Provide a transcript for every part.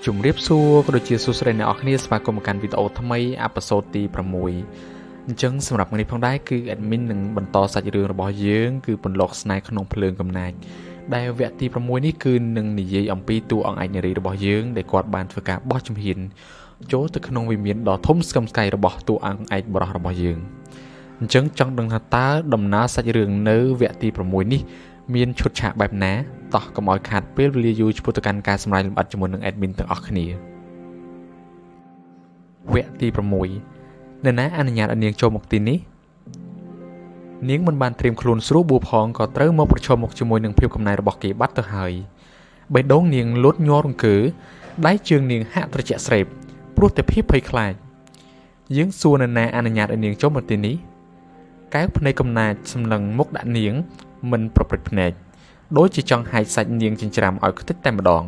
ជំរាបសួរក៏ដូចជាសួស្តីអ្នកនរគ្នាស្វាគមន៍មកកាន់វីដេអូថ្មី episode ទី6អញ្ចឹងសម្រាប់ថ្ងៃនេះផងដែរគឺ admin នឹងបន្តសាច់រឿងរបស់យើងគឺពន្លកស្នេហ៍ក្នុងភ្លើងកំណាចដែលវគ្គទី6នេះគឺនឹងនិយាយអំពីតួអង្គឯកនារីរបស់យើងដែលគាត់បានធ្វើការបោះជំហានចូលទៅក្នុងវិមានដ៏ធំស្កឹមស្កៃរបស់តួអង្គឯកបុរសរបស់យើងអញ្ចឹងចង់ដឹងថាតើដំណើរសាច់រឿងនៅវគ្គទី6នេះមានឈុតឆាកបែបណាតោះកុំឲ្យខាតពេលវេលាយូរឆ្ពោះទៅកាន់ការសម្រាយលម្អិតជាមួយនឹង admin ទាំងអស់គ្នាវគ្គទី6នរណាអនុញ្ញាតឲ្យនាងចូលមកទីនេះនាងមិនបានត្រៀមខ្លួនស្រួលបួផងក៏ត្រូវមកប្រឈមមុខជាមួយនឹងភាពកំណែរបស់គេបាត់ទៅហើយបេះដូងនាងលូតញ័ររង្គើដៃជើងនាងហាក់ត្រជាក់ស្រេបព្រោះតែភាពភ័យខ្លាចយើងសួរនរណាអនុញ្ញាតឲ្យនាងចូលមកទីនេះកែវភ្នែកកំណាចសម្លឹងមុខដាក់នាងមិនប្រព្រឹត្តភ្នែកដូចជាចង់ហែកសាច់នាងចិញ្ច្រាំឲ្យខ្ទេចតែម្ដង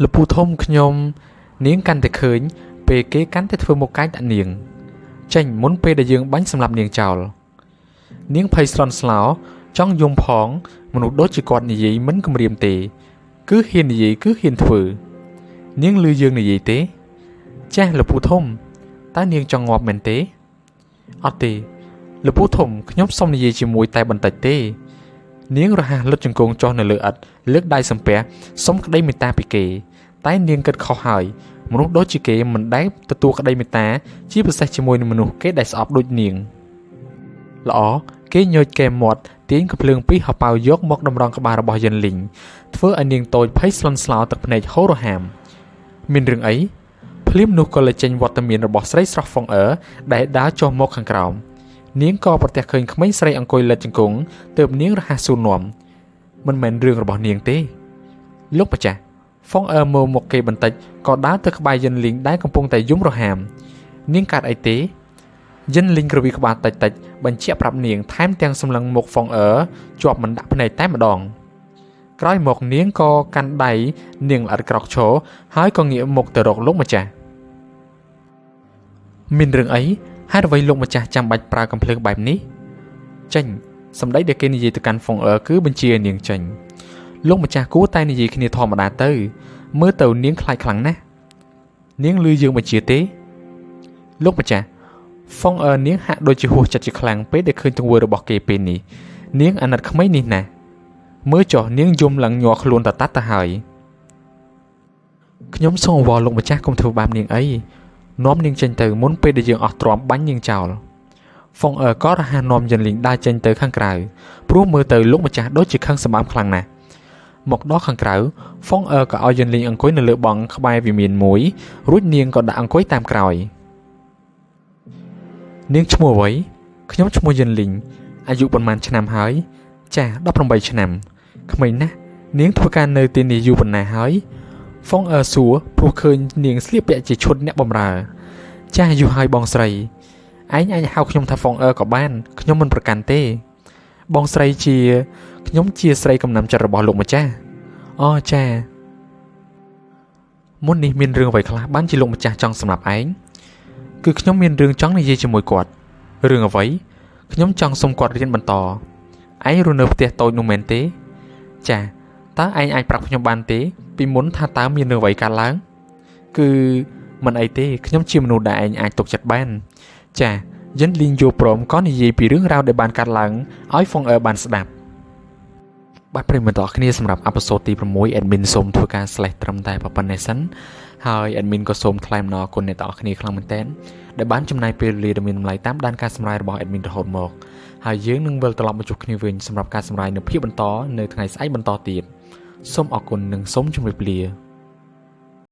លពូធំខ្ញុំនាងកាន់តែឃើញពេលគេកាន់តែធ្វើមុខកាយដាក់នាងចេញមុនពេលដែលយើងបាញ់សម្លាប់នាងចោលនាងភ័យស្លន់ស្លោចង់យំផងមនុស្សដូចជាគាត់និយាយមិនគំរាមទេគឺហ៊ាននិយាយគឺហ៊ានធ្វើនាងឮយើងនិយាយទេចាស់លពូធំតើនាងចង់ងាប់មែនទេអត់ទេលពូធំខ្ញុំសុំនិយាយជាមួយតែបន្តិចទេនាងរហ័សលុតជង្គង់ចុះនៅលើឥដ្ឋលើកដៃសំពះសុំក្តីមេត្តាពីគេតែនាងគិតខុសហើយមនុស្សដូចជាគេមិនដែលទទួលក្តីមេត្តាជាពិសេសជាមួយនឹងមនុស្សគេដែលស្អប់ដូចនាងល្អគេញើចកែមាត់ទាញកំភ្លើងពីរហប៉ៅយកមកតម្រង់ក្បាលរបស់យិនលីងធ្វើឲ្យនាងតូចភ័យស្លន់ស្លោទឹកភ្នែកហូររហាមមានរឿងអីភ្លាមនោះក៏លេចចេញវត្តមានរបស់ស្រីស្រស់ហ្វុងអឺដែលដើរចុះមកខាងក្រោមនាងក៏ប្រទះឃើញក្មេងស្រីអង្គុយលិតជង្គង់ទើបនាងរហ័សសួរនាំមិនមែនរឿងរបស់នាងទេលោកម្ចាស់ហ្វុងអឺមើលមកគេបន្តិចក៏ដើរទៅក្បែរយិនលីងដែលកំពុងតែយំរហាមនាងកាត់អីទេយិនលីងក្រវីក្បាលតិចតិចបញ្ជាក់ប្រាប់នាងថែមទាំងសម្លឹងមុខហ្វុងអឺជាប់មិនដាក់ភ្នែកតែម្ដងក្រោយមកនាងក៏កាន់ដៃនាងល្អិតក្រោកឈរហើយក៏ងាកមុខទៅរកលោកម្ចាស់មានរឿងអីហេតុអ្វីលោកម្ចាស់ចាំបាច់ប្រើកំភ្លើងបែបនេះចេញសម្ដីដែលគេនិយាយទៅកាន់ហ្វុងអឺគឺបញ្ជាឲ្យនាងចេញលោកម្ចាស់គួរតែនិយាយគ្នាធម្មតាទៅមើលទៅនាងខ្លាចខ្លាំងណាស់នាងឮយើងបញ្ជាទេលោកម្ចាស់ហ្វុងអឺនាងហាក់ដូចជាហួសចិត្តជាខ្លាំងពេលដែលឃើញទង្វើរបស់គេពេលនេះនាងអាណិតក្មេងនេះណាស់មើលចុះនាងយំឡើងញ័រខ្លួនតតាត់ទៅហើយខ្ញុំសូមអង្វរលោកម្ចាស់កុំធ្វើបាបនាងអីនាំនាងចេញទៅមុនពេលដែលយើងអស់ទ្រាំបាញ់នាងចោលហ្វុងអឺក៏រហ័សនាំយិនលីងដើរចេញទៅខាងក្រៅព្រោះមើលទៅលោកម្ចាស់ដូចជាខឹងសម្បាមខ្លាំងណាស់មកដល់ខាងក្រៅហ្វុងអឺក៏ឲ្យយិនលីងអង្គុយនៅលើបង់ក្បែរវិមានមួយរួចនាងក៏ដាក់អង្គុយតាមក្រោយនាងឈ្មោះអ្វីខ្ញុំឈ្មោះយិនលីងអាយុប៉ុន្មានឆ្នាំហើយចាស់18ឆ្នាំក្មេងណាស់នាងធ្វើការនៅទីនេះយូរប៉ុណ្ណាហើយហ្វុងអឺសួរព្រោះឃើញនាងស្លៀកពាក់ជាឈុតអ្នកបម្រើចាស់យូរហើយបងស្រីឯងអាចហៅខ្ញុំថាហ្វុងអឺក៏បានខ្ញុំមិនប្រកាន់ទេបងស្រីជាខ្ញុំជាស្រីកំណាំចិត្តរបស់លោកម្ចាស់អូចាមុននេះមានរឿងអ្វីខ្លះបានជាលោកម្ចាស់ចង់សម្លាប់ឯងគឺខ្ញុំមានរឿងចង់និយាយជាមួយគាត់រឿងអ្វីខ្ញុំចង់សុំគាត់រៀនបន្តឯងរស់នៅផ្ទះតូចនោះមែនទេចាតើឯងអាចប្រាប់ខ្ញុំបានទេពីមុនថាតើមានរឿងអ្វីកើតឡើងគឺមិនអីទេខ្ញុំជាមនុស្សដែលឯងអាចទុកចិត្តបានចាយិនលីងយល់ព្រមក៏និយាយពីរឿងរ៉ាវដែលបានកើតឡើងឲ្យហ្វុងអឺបានស្ដាប់បាទប្រិយមិត្តទាំងអស់គ្នាសម្រាប់ episode ទី6 admin សូមធ្វើការ slash ត្រឹមតែប៉ុណ្ណេះសិនហើយ admin ក៏សូមថ្លែងអំណរគុណអ្នកទាំងអស់គ្នាខ្លាំងមែនទែនដែលបានចំណាយពេលវេលាដ៏មានតម្លៃតាមដានការសម្រាយរបស់ admin រហូតមកហើយយើងនឹងវិលត្រឡប់មកជួបគ្នាវិញសម្រាប់ការសម្រាយនៅភាគបន្តនៅថ្ងៃស្អែកបន្តទៀតសូមអរគុណនិងសូមជម្រាបលា